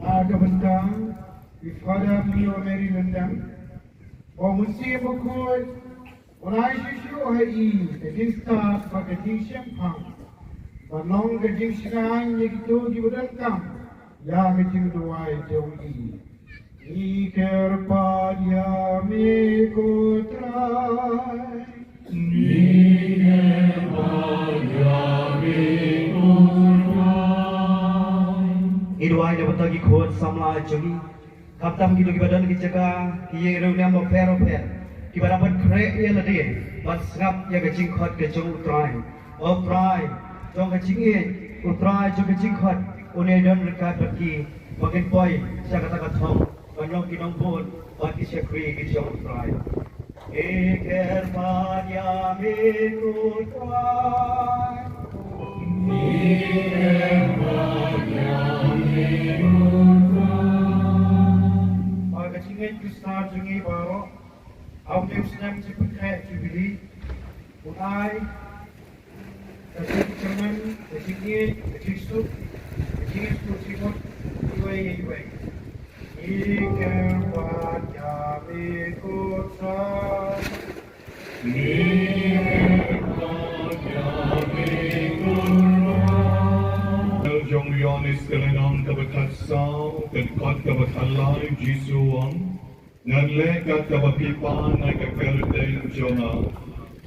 Ar ka bynta i Father Leo Mary Lyndon, ba u Mynsiem Bakhuid un ai shisha ha i ka jingstad bad ka jingshemphang, ban long ka jingshngaiñ ïa kito kiba donkam ïa ka jingduwai jong i. Ngi kyrpad ïa me ko Trai. Ngi kyrpad ïa me ko Trai. Ngi duwai na ka bynta ki khun samla jong ngi. Khamtam kito kiba don ha ki jaka, ki ïing riewniam bapher bapher, kiba dang pynkhreh ïa lade ban sngap ïa ka jingkhot ka jong U Trai. O Trai jong ka jingïeit, U Trai jong ka jingkhot, un ïai don ryngkat bad ki ba kin poi sha kata ka thong ban long ki nongbud bad ki shakri ki jong U Trai. Ngi kyrpad ïa me ko Trai. Ngi kyrpad ïa me ko Trai. Ba ka jingngeit Khristan jong ngi baroh, ha une u snem jingpynkhreh Jubili, un ai ka jingkyrmen, ka jingïeit, ka jingsuk, ka jingïeit, ka jingmut iwei ïa iwei. Ngi kyrpad ïa me ko Trai. Ngi kyrpad ïa me ko Trai. Jong u Ïoannis ka lynnong kaba khatsaw, ka dkhot kaba khatlai, Jisu u ong, ngan leh kat kaba phi pan ha ka kyrteng jong nga,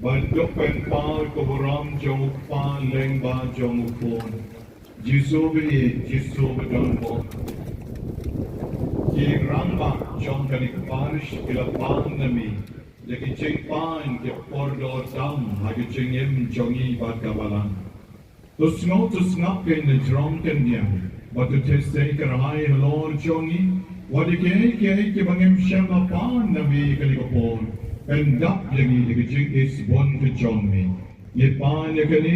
ban dup ban pynpaw ïa ka burom jong u Kpa lyngba jong u Khun. Jisu ba ïeit, Jisu ba donbor. Ki rangbah jong kane ka parish ki la pan na me ïa ki jingpan ki por dohnud ha ka jingim jong ngi bad ka balang. To sngap, to sngap kein na jrong khyndiat, bad to theh seh kyrhai halor jong ngi, wat ïa kiei kiei kiba ngim shym la pan na me ha kane ka por, pyndap ïa ngi da ka jingisbun ka jong me. Ngi pan ïa kane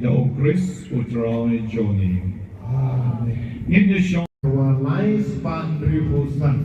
da U Khrist U Trai jong ngi. Amen. Ngin ïa shong. Wa lai spah hynriewphew san.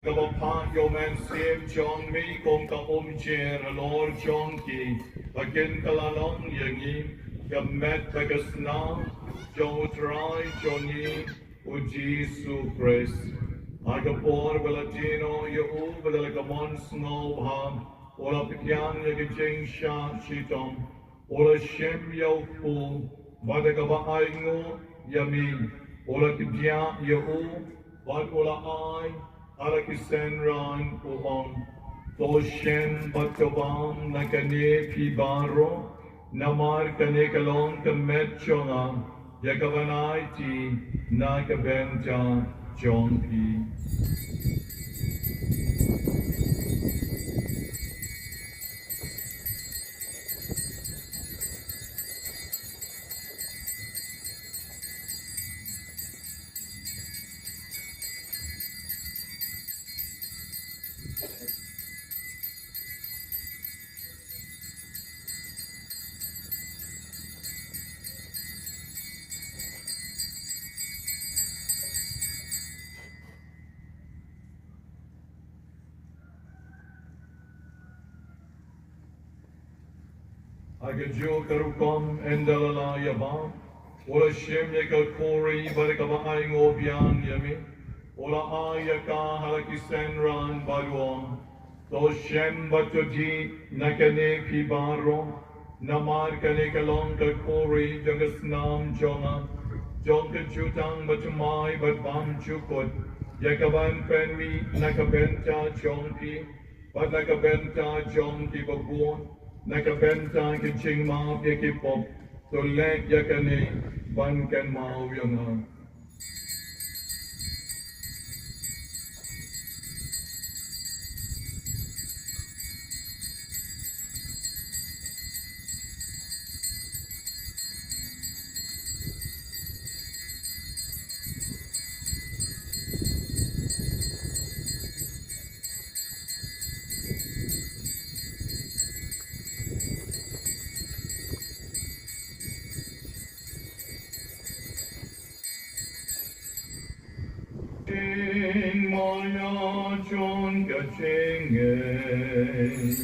Kaba phah ïa u Mynsiem jong me kum ka umjer halor jong ki, ba kin kylla long ïa ngi ka met bad ka snam jong U Trai jong ngi U Jisu Khrist. Ha ka por ba la die noh ïa u, bad da la ka mon sngewbha u la pdiang ïa ka jingshah shitom, u la shim ïa u kpu, bad da kaba ainguh ïa me u la kdiah ïa u, bad u la ai ha la ki synran, u ong: To shen bad to bam na kane phi baroh, namar kane ka long ka met jong nga, ïa kaban aiti na ka bynta jong phi. Ha kajuh ka rukom, ynda la lah ïa bam, u la shim ïa ka khuri, bad da kaba ainguh biang ïa me u la ai ïa ka ha la ki synran, bad u ong: To shen bad to dih na kane phi baroh, namar kane ka long ka khuri jong ka snam jong nga, jong ka jutang bathymmai bad bymjukut, ïa kaban pynmih na ka bynta jong phi bad na ka bynta jong kiba bun, na ka bynta ka jingmap ïa ki pop. To leh ïa kane ban kynmaw ïa nga. Jingmaya jong ka jingngeit.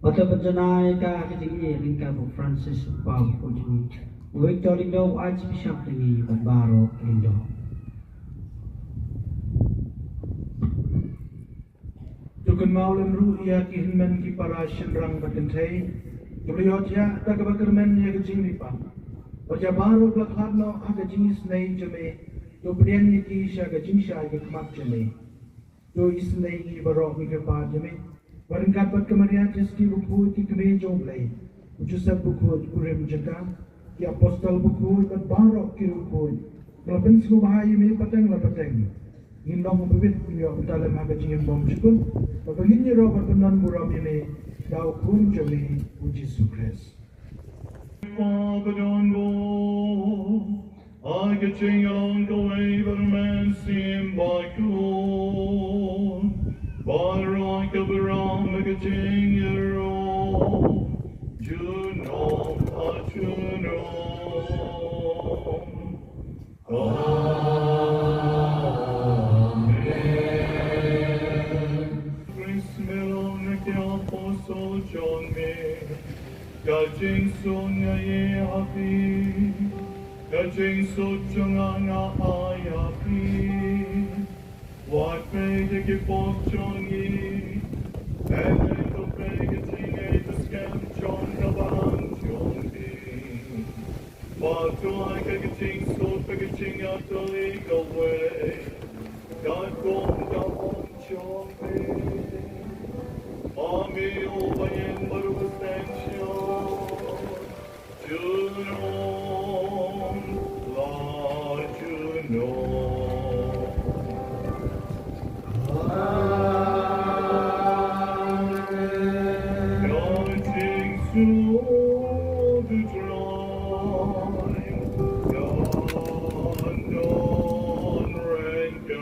Bad to pynjanai ka ka jingïeit lyngba u Francis u Kpa u Khuid jong ngi, u Victor Lyngdoh u Archbishop jong ngi bad baroh Lyngdoh. To kynmaw lem ruh ïa ki hynmen ki para shynrang bad kynthei kiba la ïoh thiah da kaba kyrmen ïa ka jingmihpat. Bad ïa baroh ba la khlad noh ha ka jingisynei jong me, to pdiang ïa ki sha ka jingshai ka khmat jong me. To isynei ïa ngi baroh ngi kyrpad ïa me, ba ryngkat bad ka Maria Theisotti bakhuid, ki kmie jong U Blei, u Joseph bakhuid, u kurim jong ka, ki apostol bakhuid bad baroh ki riewkhuid ba la pynsngewbha ïa me pateng la pateng, ngin long pynbeit, ngin ïoh bynta lem ha ka jingim bymjukut, bad ba ngin ïaroh bad pyndonburom ïa me da u Khun jong me, u Jisu Khrist. Papa don bo, ha ka jingïalong kawei ba mynsiem bakhuid, baroh kiba ram ha ka jingïaroh, junom ha junom. Amen. Khrist me long na ki apostol jong me, ka jingsuk nga ïoh ha phi, ka jingsuk jong nga nga ai ha phi. Wat peit ïa ki pop jong ngi, hynrei to peit ïa ka jingngeit skhem jong ka balang jong phi. Bad to ai ka jingsuk bad ka jingïatylli kawei katkum ka mon jong me. Ma me uba ïeng baroh ba seng sha junom la junom. Amen. Ka jingsuk U Trai kan don ryngkat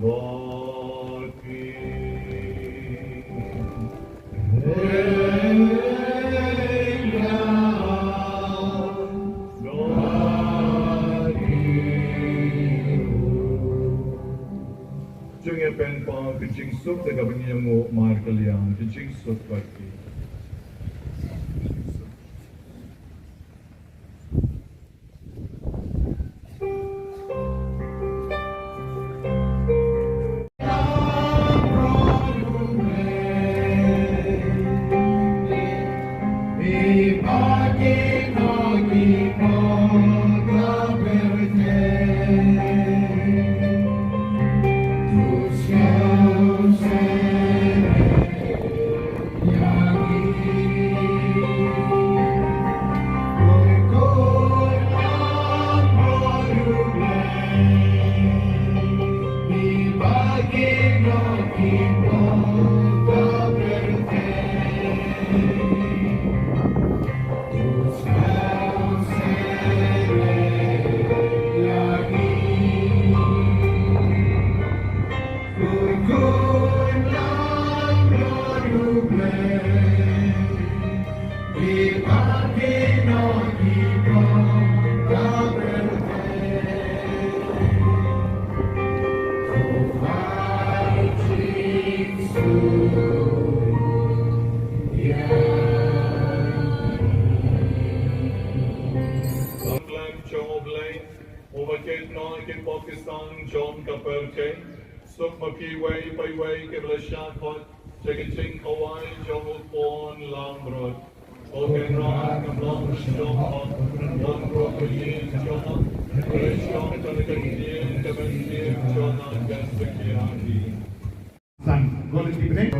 bad phi. Jong ngi pynpaw ka jingsuk da kaba ngi ïanguh markylliang, ka jingsuk bad phi. Uba kit noh ki pop ki sang jong ka pyrthei. Suk ma phi iwei pa iwei kiba la shah khot sha ka jingkhawai jong u pawnlangbrot. Ko Kynrad, ngam long shuh ban wan ruh ha ka ïing jong nga, hynrei shong tang ïa ka ktien ka ban ktien jong nga kan satia ïa hi. Sang, go lynti bneng.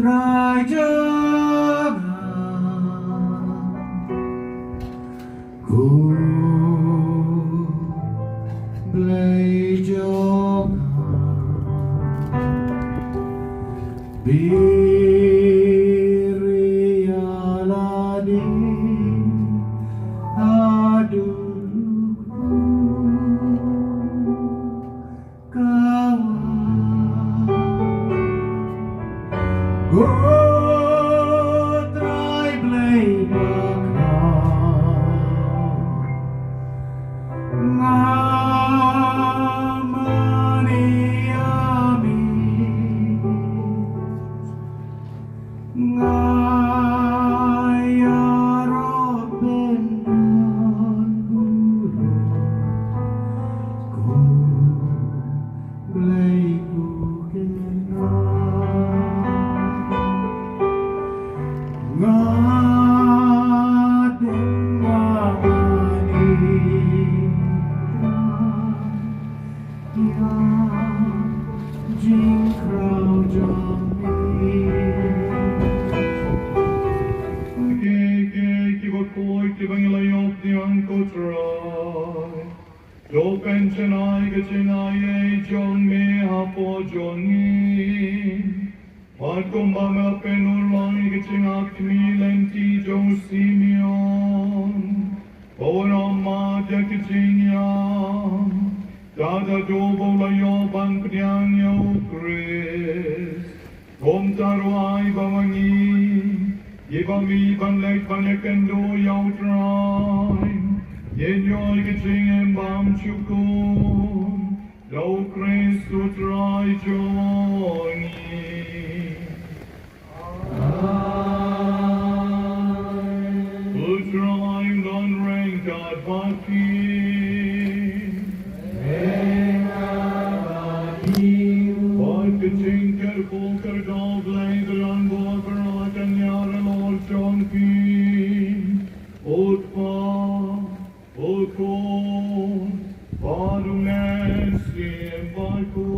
Trai jong nga, ko Blei jong nga, biria lade haduh kawa. Ko Trai Blei bakhuid, nga mane ïa me. Nga ïaroh ban don burom, ko Blei ko kynrad. Nga dei, nga dei, nga dei. Ïa jingkhraw jong me. Ki, ki, kiba khuid kiba ngi la ïoh pdiang ko Trai, to pynshai ka jingai ei jong me hapoh jong ngi. Bad kumba me la pynurlong ïa ka jingïakhmih lynti jong u Simeon, ba un ym mad ïa ka jingïam, da kaba u la ïoh ban pdiang ïa u Khrist. Kumta ruh ai ba ma ngi, kiba mih ban leit ban ïakynduh ïa u Trai, ngin ïoh ïa ka jingim bymjukut. Da u Khrist u Trai jong ngi. Amen. U Trai un don ryngkat bad phi. Bad ka jingkyrkhu kyrdoh U Blei ba don bor baroh kan ïaid halor jong phi. U Kpa, U Khun bad U Mynsiem Bakhuid.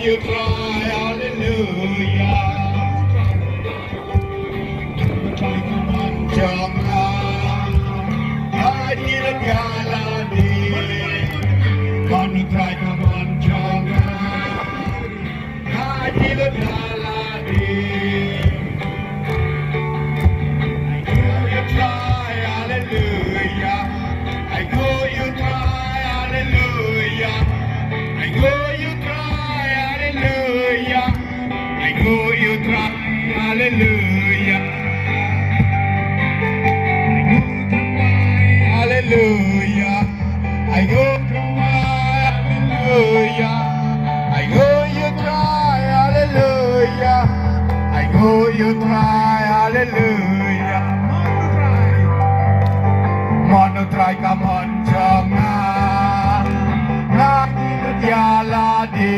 You cry hallelujah. Try, come on, jump now. I need a galadi. Come on, try, come on, jump now. I need a galadi. I go, you cry hallelujah. I go, you cry hallelujah. I go, you cry hallelujah. I go, you cry hallelujah. I go, you cry hallelujah. I go, you cry hallelujah. I go, you cry hallelujah. I go, you cry hallelujah. Mon u Trai, come on, jump now. Nga ïaladi.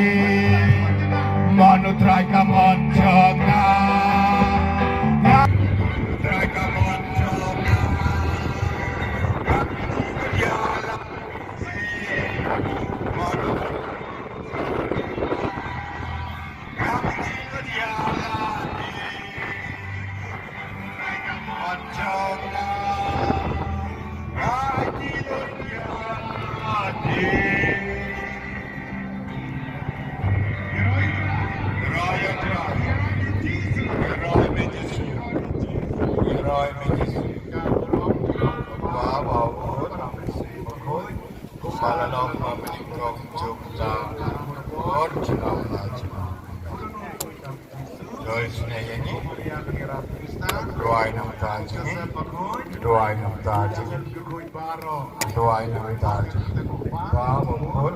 Mon u Trai, come on, jump now. Nga u Trai, come on, jump now. Kumba la long mynnyngkong jong ka por jong ka jong. Doi sngewbha ïa ngi. Duwai na ka bynta jong ngi. Duwai na ka bynta jong ngi. Duwai na ka bynta jong ngi. Ba ba bun.